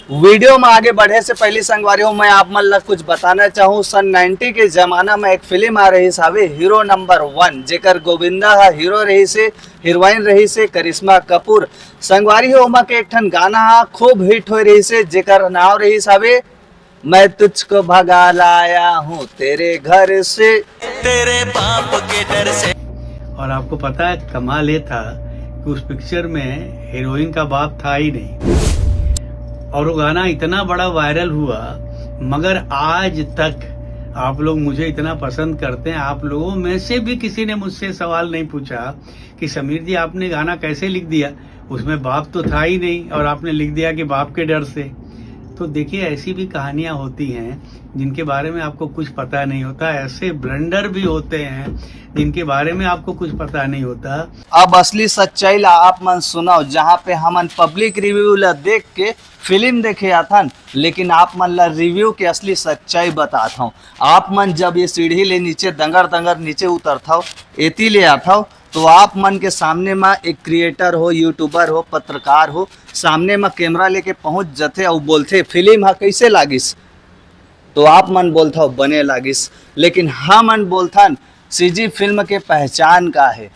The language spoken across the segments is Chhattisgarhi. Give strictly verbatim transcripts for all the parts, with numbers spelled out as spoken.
वीडियो में आगे बढ़े से पहले संगवारी हो, मैं आप मन ला कुछ बताना चाहूँ। सन नाइंटी के जमाना में एक फिल्म आ रहिस हावे, हीरो नंबर वन, जेकर गोविंदा हा हीरो रहिस हे, हीरोइन रहिस हे करिश्मा कपूर। संगवारी हो, ओमा के एक ठन गाना हा खूब हिट होए रहिस हे, जेकर नाव रहिस हावे मैं तुझको भगा लाया हूँ तेरे घर से। तेरे बाप के डर से। और आपको पता है, कमाल ये था कि उस पिक्चर में हीरोइन का बाप था ही नहीं, और वो गाना इतना बड़ा वायरल हुआ। मगर आज तक आप लोग मुझे इतना पसंद करते हैं। आप लोगों में से भी किसी ने मुझसे सवाल नहीं पूछा कि समीर जी, आपने गाना कैसे लिख दिया, उसमें बाप तो था ही नहीं और आपने लिख दिया कि बाप के डर से। तो देखिए, ऐसी भी कहानियां होती हैं जिनके बारे में आपको कुछ पता नहीं होता, ऐसे ब्लंडर भी होते हैं जिनके बारे में आपको कुछ पता नहीं होता। अब असली सच्चाई ला आप मन सुनव, जहाँ पे हमन पब्लिक रिव्यू ला देख के फिल्म देखे आथन, लेकिन आप मन ला रिव्यू के असली सच्चाई बतात हव। आप मन जब ये सीढ़ी ले नीचे दंगर दंगर नीचे उतरथव, एती ले आथव, तो आप मन के सामने म एक क्रिएटर हो, यूट्यूबर हो, पत्रकार हो, सामने म कैमरा लेके पहुंच जथे अउ बोलथे, "फिल्म ह कइसे लागिस?" तो आप मन बोलथव, "बने लागिस।" लेकिन हमन बोलथन, "सीजी फिल्म के पहचान का हे?"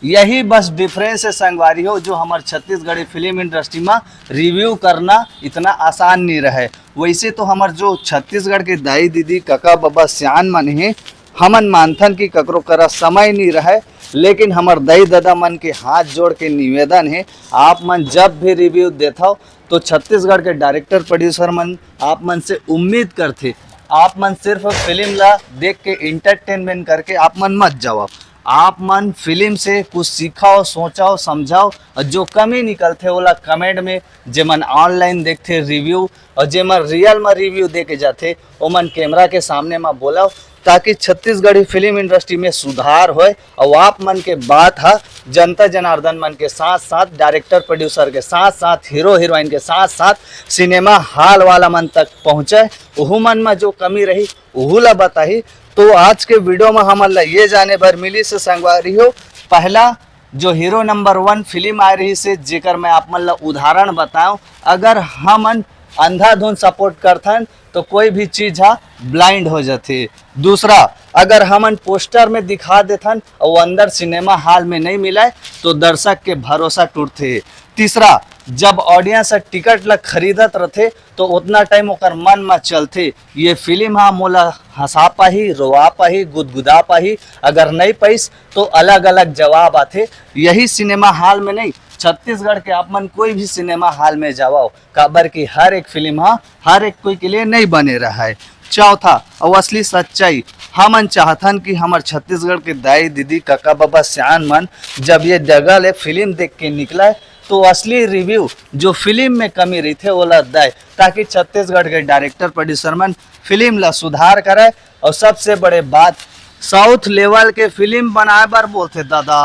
यही बस डिफरेंस हे संगवारी हो, जो हमर छत्तीसगढ़ी फिल्म इंडस्ट्री म रिव्यू करना इतना आसान नहीं रहे। वैसे तो हमर जो छत्तीसगढ़ के दाई दीदी, कका बबा, सियान मन हे, हमन मानथन कि ककरो करा समय नहीं रहे, लेकिन हमर दाई ददा मन के हाथ जोड़ के निवेदन हे, आप मन जब भी रिव्यू देथव तो छत्तीसगढ़ के डायरेक्टर प्रोड्यूसर मन आप मन से उम्मीद करथे, आप मन सिर्फ फिल्म ला देख के एंटरटेनमेंट करके आप मन मत जावव। आप मन फिल्म से कुछ सीखव, सोचव, समझव, और जो कमी निकलथे ओला कमेंट में, जे मन ऑनलाइन देखथे रिव्यू और जे मन रियल में रिव्यू दे के जाथे, ओमन कैमरा के सामने में बोलव, ताकि छत्तीसगढ़ी फिल्म इंडस्ट्री में सुधार होए और आप मन के बात ह जनता जनार्दन मन के साथ साथ, डायरेक्टर प्रोड्यूसर के साथ साथ, हीरो हीरोइन के साथ साथ सिनेमा हॉल वाला मन तक पहुंचे। ओहू मन में जो कमी रही ओहू ला बताही। तो आज के वीडियो में हमन ला ये जाने बर मिलिस संगवारी हो, पहला जो हीरो नंबर वन फिल्म आए रहिस हे, जेकर मैं आप मन ला उदाहरण बताऊं, अगर हमन अंधाधुंध सपोर्ट करथन तो कोई भी चीज हा ब्लाइंड हो जाथे। दूसरा, अगर हमन पोस्टर में दिखा देथन और वो अंदर सिनेमा हॉल में नहीं मिले तो दर्शक के भरोसा टूटथे। तीसरा, जब ऑडियंस ह टिकट ला खरीदत रथे तो उतना टाइम ओकर मन में चलथे, ये फिल्म हा मोला हंसा पाही, रोवा पाही, गुदगुदा पाही। अगर नहीं पाइस तो अलग अलग जवाब आथे। यही सिनेमा हॉल में नहीं, छत्तीसगढ़ के आप मन कोई भी सिनेमा हॉल में जावव, काबर कि हर एक फिल्म हा हर एक कोई के लिए नहीं बने रहा है। चौथा, और असली सच्चाई, हमन चाहथन कि हमर छत्तीसगढ़ के दाई दीदी, कका बबा, सियान मन जब ये जगह ले फिल्म देख के निकले तो असली रिव्यू जो फिल्म में कमी रहिथे ओला दे, ताकि छत्तीसगढ़ के डायरेक्टर प्रोड्यूसर मन फिल्म ला सुधार करे। और सबसे बड़े बात, साउथ लेवल के फिल्म बनाए बर बोलथे दादा,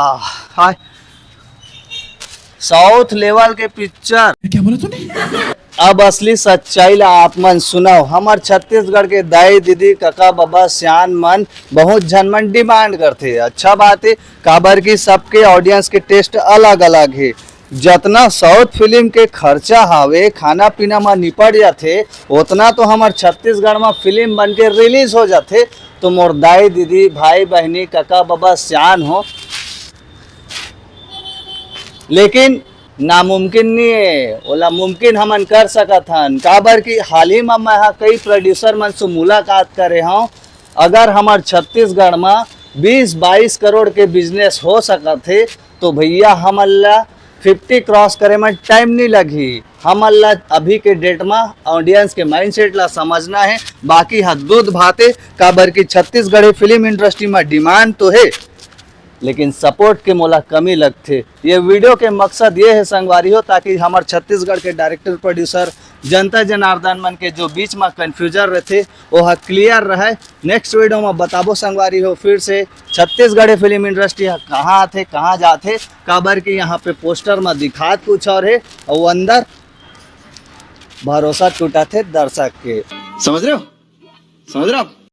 हाय, साउथ लेवल के पिक्चर। क्या बोला तूने? अब असली सच्चाई ला आप मन सुनव। हमर छत्तीसगढ़ के दाई दीदी, कका बबा, सियान मन, बहुत झन मन डिमांड करथे। अच्छा बात है, काबर कि सबके ऑडियंस के टेस्ट अलग अलग है। जतना साउथ फिल्म के खर्चा हावे, खाना पीना म निपट जाथे, ओतना तो हमर छत्तीसगढ़ म फिल्म बन के रिलीज हो जाथे। तो मोर दाई दीदी, भाई बहिनी, कका बबा, सियान हो, लेकिन नामुमकिन नहीं है, ओला मुमकिन हमन कर सकत हन। काबर कि हाल ही में मैं हा कई प्रोड्यूसर मन से मुलाकात करे हूँ। अगर हमर छत्तीसगढ़ में बीस बाईस करोड़ के बिजनेस हो सकत है तो भैया हमन ला फिफ्टी क्रॉस करे में टाइम नहीं लगही। हमन ला अभी के डेट में ऑडियंस के माइंडसेट ला समझना है। बाकी हा दूध भाते, काबर कि छत्तीसगढ़ी फिल्म इंडस्ट्री में डिमांड तो है, लेकिन सपोर्ट के मोला कमी लगथे। ये वीडियो के मकसद ये है संगवारी हो, ताकि हमर छत्तीसगढ़ के डायरेक्टर प्रोड्यूसर जनता जनार्दन मन के जो बीच में कन्फ्यूजन रहथे वो हा क्लियर रहे। नेक्स्ट वीडियो में बताबो संगवारी हो फिर से छत्तीसगढ़ी फिल्म इंडस्ट्री हा कहाँ आथे, कहाँ जाथे, काबर कि यहाँ पे पोस्टर में दिखात कुछ और है और वो अंदर भरोसा टूटत हे दर्शक के। समझ रहे हो? समझ रहे हो आप?